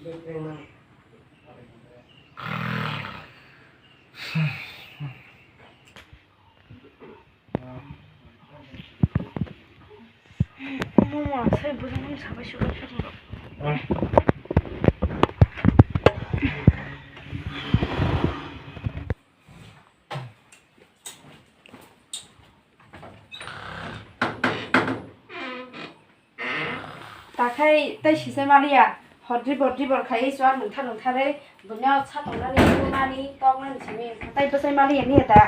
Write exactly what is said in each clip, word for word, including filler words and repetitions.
Mama, sai bujang sabai subai phirno. Takhai tei sisai maliya, hor dribor dribor khai chuan nungthar nungtharwi buino satongnani, nungmani, toknani simi, tei bwsai maliya niya da.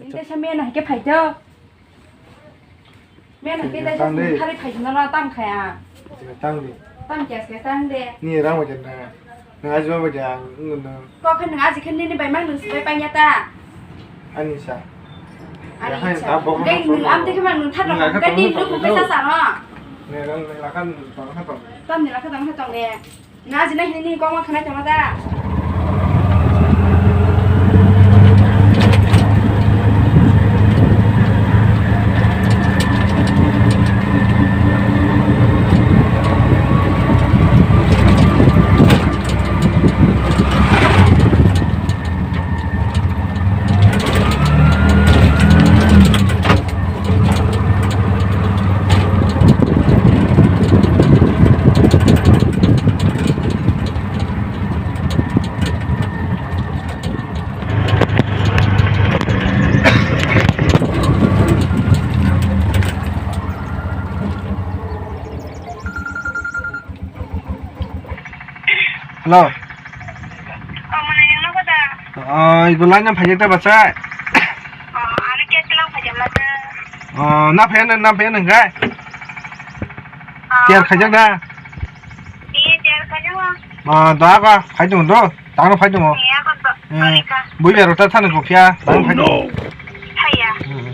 Ini saya main aja, Pak, itu. Main aja, itu. Tang di. Hari Pak, itu nana tam kaya. Tang di. Tam kaya, saya tang deh. Ni rang macam mana? Nang aja macam mana? Kok kan nang aja kan ini bayi mang nang sebaik banyak ta. Ani sa. Ani sa. Dai nang am teh kan nang thar nang kan di lu bukan sa sa no. Ni rang ni lakan tong ha tong. Tam ni lakan tong ha tong deh. Nang aja nang ini kok mau kena cuma ta. Hello. Oh, mana yang nogo da? Oh, ibu lain yang phajak ta bacha. Oh, ane kya kilang phajak mata? Oh, na phaya na, na phaya na enggak? Oh. Tiar khajak da? Iya, tiar khajak wa. Oh, da ka, phai dong do. Tang phai dong. Iya, ko to. Eh, sorry ka. Bui biar ta thani ko phia, tang phai dong. Phaya. Hmm.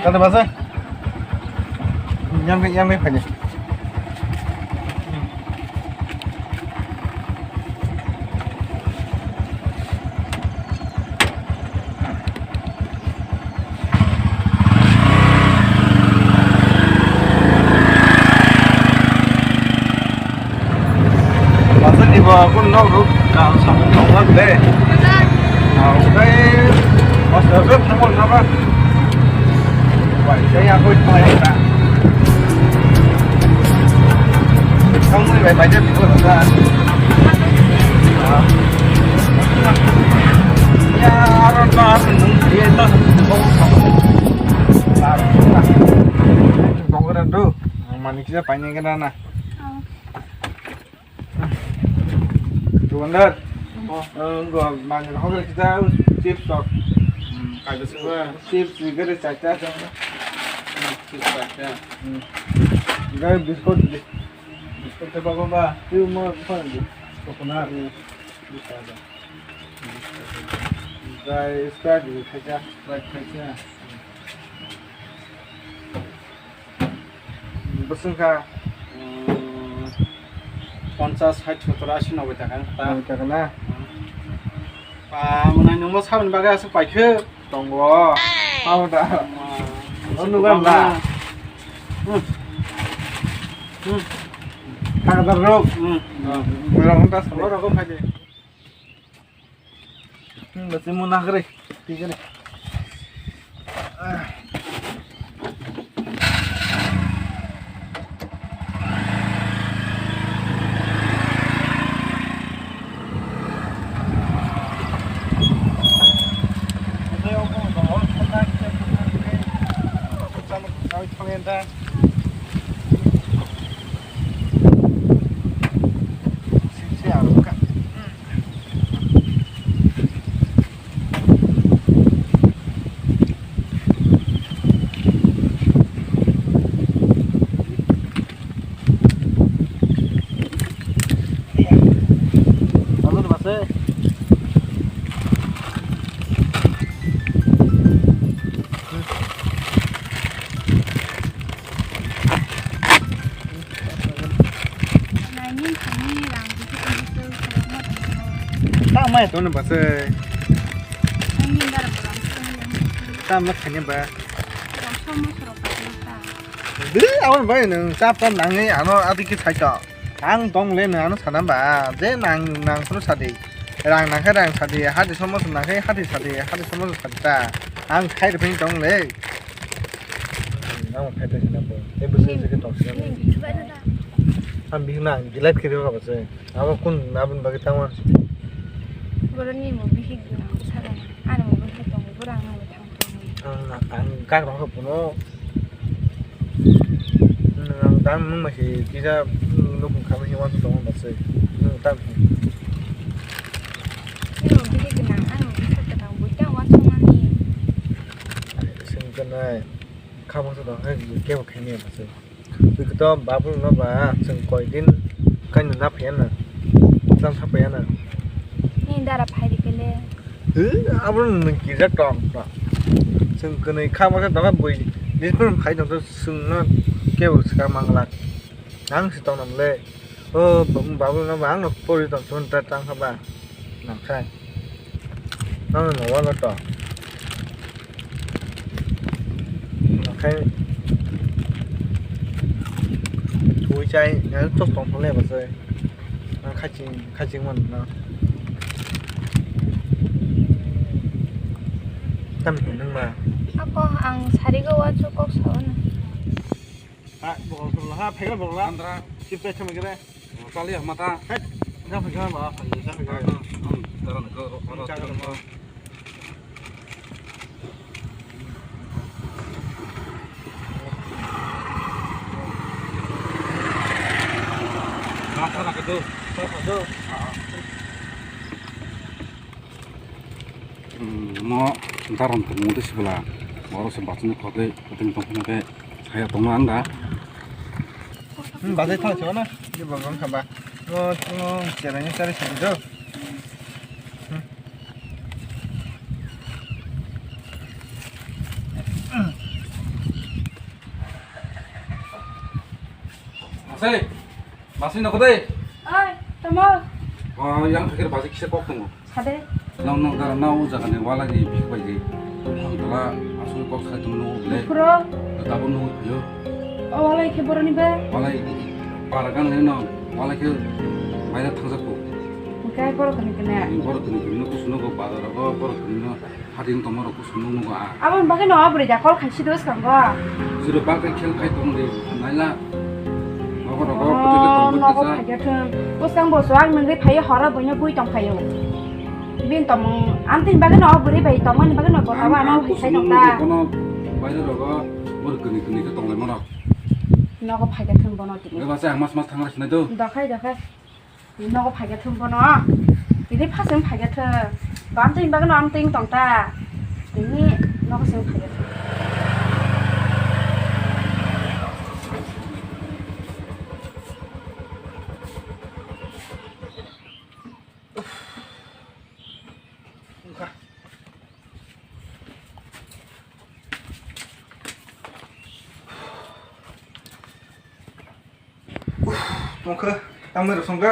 Kada basa? Yang yang yang phani. Basa ni bo kun nok ruk ka samung tong mak de. Au kai basa ruk thamol na ba. Bai sai ya koi thai ta. Thamol bai bai de ko ta. Ya aro ta ye ta. Bongran do. Manik ya paine kana na. Dukandar. Oh. Eh, gua mangan hoga kita chips sok. Hmm, kaisa sua. Chips gare chaita. Hmm, chips chaita. Hmm. Gare biscuit di. Biscuit te baba ba. Tu mo phone di. Coconut. Hmm. Biscuit. Gare Sprite di khaisa. Sprite khaisa. Bwswng kha, um, ponchas, sait, sottor, asi, noboi taka wng kha ta. Noboi taka na? Hmm. Pa, mwnai nwngbo saboni bagwi aswk paikhe. Tongo. Abo da. Ma, o nugan da. Hmm. Hmm. Thakdar rok. Hmm. Borok wng ta sabo. Borok wng phai de. Hmm, basi mo na kare, ti kare. Nini thani rang bisi tong bisi khorokma tong. Ta mai tong ba se. Ani dara ba rang tong. Ta ma thani ba. Rang somo sorok ka ta. Bi, aboni bagwi nwng chap chap nangwi ano adi khe sai to. Ang tong le nwng ano sana ba, je nang, nang phuru sadi. Rang nang khe rang sadi, hati somoso nang khe hati sadi, hati somoso sadi ta. Ang khai rw phai tong le. Nang khai rw phai na bo. E bwswk se khe tong sina. Ang bihik nang delete khe rw ba se. Abo kun aboni bagwi tangma. Boroni mo bihik gwnang bwsa gwnang. Ani mo bihik tong, borang nang le thang tong. Ang, ang kak rok phano. Nwng ang dan nwng bai se kisa nukung kha bai se uansuk tongo ba se. Nwng tam se. Nwng bihik gwnang, ang bihik gwnang, buita uansukmani. Ai, swng khe nai, kha bangsa tong khe kebo khaimaya ba se. Bwkhe to babul no ba, chwng koi din khaino na phaiya na, chwng sa phaiya na. Ni dara phai ri kele. Hwh, abo nwng kirjak tong. Chwng kwnwi kha bangsa tong khe bui discipline phai tong khe chwngno kebo swkang manglak. Ang se tong nam le. O babul no ba ang no pori tong chwng ta tang kha ba. Nang khe. Nang no wala to. Nang khe. Thui chai, nang tok tong thang le ba se. Nang khachi, khachi man na. Tam ni nang ma. Ako ang sari go wa chu kok sa na. Ha, bokol bokol ha, phega bokol ha. Andra. Sip tai chama gere. Chali ya mata. Hai, ja phega ba, ja phega. Hmm, daran ko, ro, ro, ro. Mata na kedo. Kedo. Hmm, mo daran tongmung tei sibla, borok se bachani khogwi kutung tong phano khe saya tongma wng da. Hmm, bachai thang se na, je bwrang kha ba. Mo, mo, cherai ni cherai se do. Hmm. Asai. Masini nokho dei. Oi, tamo. O, yang phikir basi kisa kok tongo. Sade. Nang, nang, dara, nang, o jaga ni wala ni bihik bai di. Ang tala, asuk kok sai tong nung le. Phuro. Tabuk nung phayo. O, wala khe boroni ba? Wala para gan le no, wala khe baira thangjak ko. Hwnkhe borok kani kene? Borok kani kene no kusuno go bazar go, borok kani no. Hati wng tongma rok kusu nung nugo ah. Aboni bagwi no o bwrwi da kol khai si do swkango. Siro bak khai khel khai tong di naila. Nogo rogo. Oh, kuchuk tong nogo kisa. Phai khe thung. Bwskang bo swk nwngwi phai horo buino bui tong phaio. Bini tongmung amtwini bagwi no o bwrwi bai tongmani bagwi no bo abo ano hai sai tong ta. Kono baire rogo bor kuni kuni khe tong lai mano. Nogo phai khe thung bono tini. Eba se ang mas mas thang lai sinai do. Dokhai dokhai. Nogo phai khe thung bono. Tini phasing phai khe thung. Bam twi bagwi no amtwi tong ta. Tini nogo sing phai khe thung. Tongkhe, tamni rok songkhe.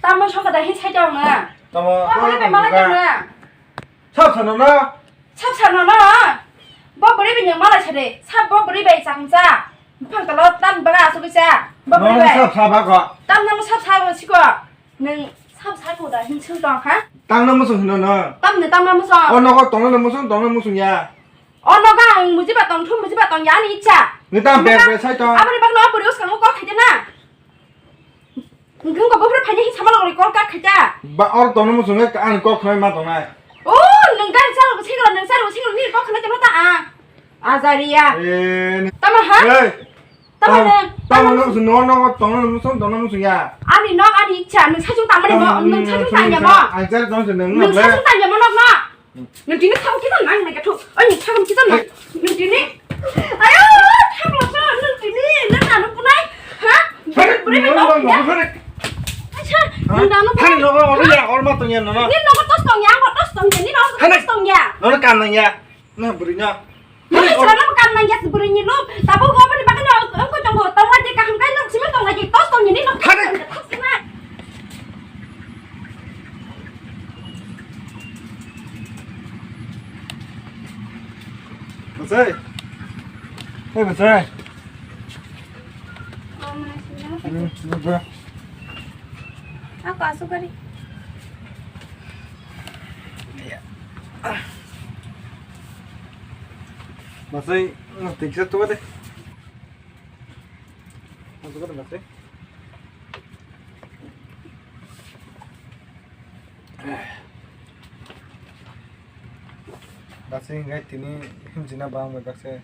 Tamni songkhe da hin sai tong na. Tamo, o, ko hai bai tong malai ka. Tong na. Sab sa no na. Sab sa no na. Bo bwrwi bai nang malai sa de. Sab bo bwrwi bai chang cha. Buphang talo tam baga asugwi cha. Bo bwrwi bai. No sab sa ba ko. Tam no sab sa ba si ko. Nwng sab sa ko da hin sung tong ha? Tang na musung hino no. Tam ni tam na musung. O nogo tong na musung, tong na musung ya. O nogo ang mujiba tong thu, mujiba tong ya ani icha. Ni tam bek bek sai tong. Aboni bagno bwrwi uskango kok khaide na. Nwng ko bofre phaide hin sama logori kol kak khaita. Ba or tong na musung e ang kok khnai ma tong nai. O nwng gari chalo singo, nwng chalo singo ni kok khnai tong ta a. Ajaria. Eh. Tamo ha? Hey. Tamo, tamo, tamo, no, no, no, tong no, no, tong no, ya. Ani nok, ani icha, nwng sajung tamo ni mo, nwng sajung tanya mo. Ang jar tong se nwng. Nwng sajung tanya mo nok no. Nwng tini sajung kita nang, nang ketu. Oi, nwng sajung kita nang. Nwng tini. Ayo, thang lo so, nwng tini, nwng anu punai. Ha? Buri, buri, no, no, no. Acha, nwng anu punai. Thang lo, oro ya, or ma tong ya, no, no. Ni nok tos tong ya, mo tos tong ya, ni nok tos tong ya. No, no, kan nang ya. Na bwrwi na. Nini chwla no kam nang ya bwrwi ni lo. Tabuk go bani bagwi no wngkoi tongo. Tongla je kaham kai no simi tongla je tos tong ni no. Hade. Sai. Hey, Sai. Oh, mana sih? Kenapa? Hmm, juga. Aku asuh kali. Iya. Masai, ngerti kita tuh deh. Masuk ke masai. Masai ngai tini himjina bang bai bakse.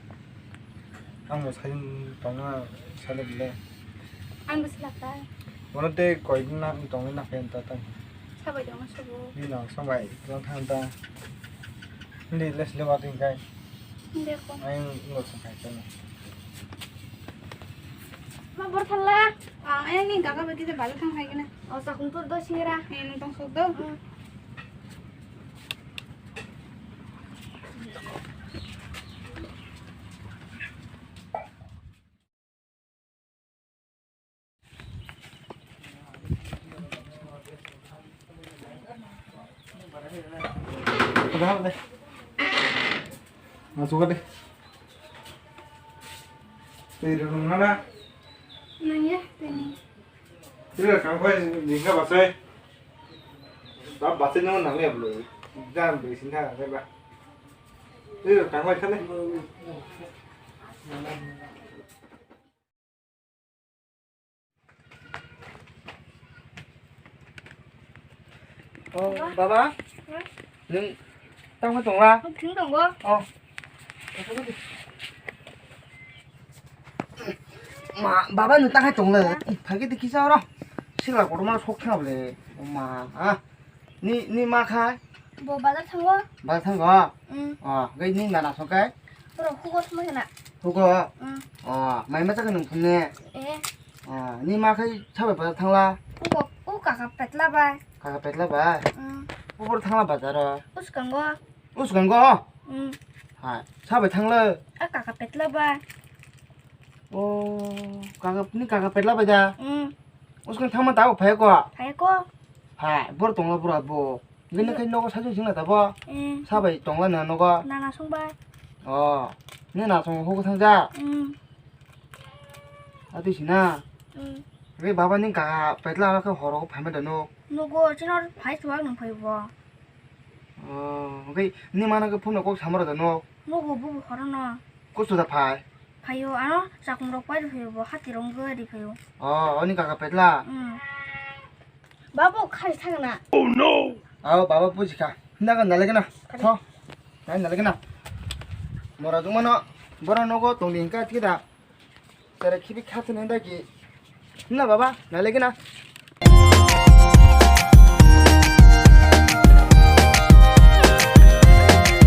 Ang bo sain tongna sale bile. Ang bo silaka. Bono te koi na tongna na khen ta tang. Sabai dong sabo. Ni nang sabai tong thang ta. Ni les le wa ting kai. Dekho. Ang ngo sa kai ta. Ma bor thalla. Ang ayang ni gaga bagi te bal thang khai gina. O sa khum tur do singra. Ni nung tong sok do. Hmm. Masuk deh. Twi rwng nana. Nangya, tini. Twi rwng kang phai jingka basai. Ba basai no nangya blo. Jam be sin tha ba. Twi rwng kang phai khale. Oh, baba? Nwng tamo tongla? Ang thwng tongo. Oh. Ma, baba nwng takhai tongla? Phagi de kisa oro. Sila kotorma sok thangble. Oh ma, ah. Ni, ni ma khai? Bo bazar thango. Bazar thango? Mm. Oh, gai ni nana sok kai? Oro hugo sumai kana. Hugo? Mm. Oh, mai ma chakhe nwng phunne? Eh. Ah, ni ma khai sabai bazar thangla? Uko, u kaka petla bai. Kaka petla bai? Mm. Ubor thangla bazar o? Uskango. Uskango? Mm. Hai, sabai thangla? A kaka petla bai. Oh, kaka, ni kaka petla bai da? Mm. Uskang thangma tabo phai ko? Phai ko. Hai, bor tongla bor abo. Gini khai nogo sajung singla tabo? Mm. Sabai tongla na nogo? Nana sungbai. Oh, ni na sung hugo thangja? Mm. Ati sina. Mm. Re baba ni kaka petla ano khe horo phaima da nuk. Nugo chino phai chuwak nang phai bo. Oh, okay, ni mana khe phone kok samara da nuk. Nugo bu horo no. Kusu da phai. Phaio ano chakung rok pai phai bo hati rong gari phaio. Oh, ani kaka petla. Mm. Babo khai thangna. Oh no. Aw baba bujikha. Naga nalagena. Tho. Nai nalagena. Mora jumano boro nogo tongdi hingka thikida. Tere khibi khathani dagi. Na baba, nalai gana.